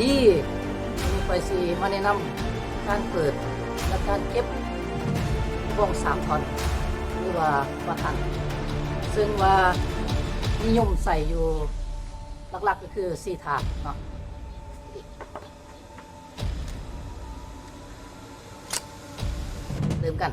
ທີ່ຂ້ອຍຊິມາແນະນຳການເປີດ ແລະ ການເກັບຂອງສາມທ່ອນ ຫຼືວ່າບາທັນ ເຊິ່ງວ່ານິຍົມໃຊ້ຢູ່ຫຼັກໆ ກໍຄືສີ່ທ່າເນາະ. ເລີ່ມກັນ.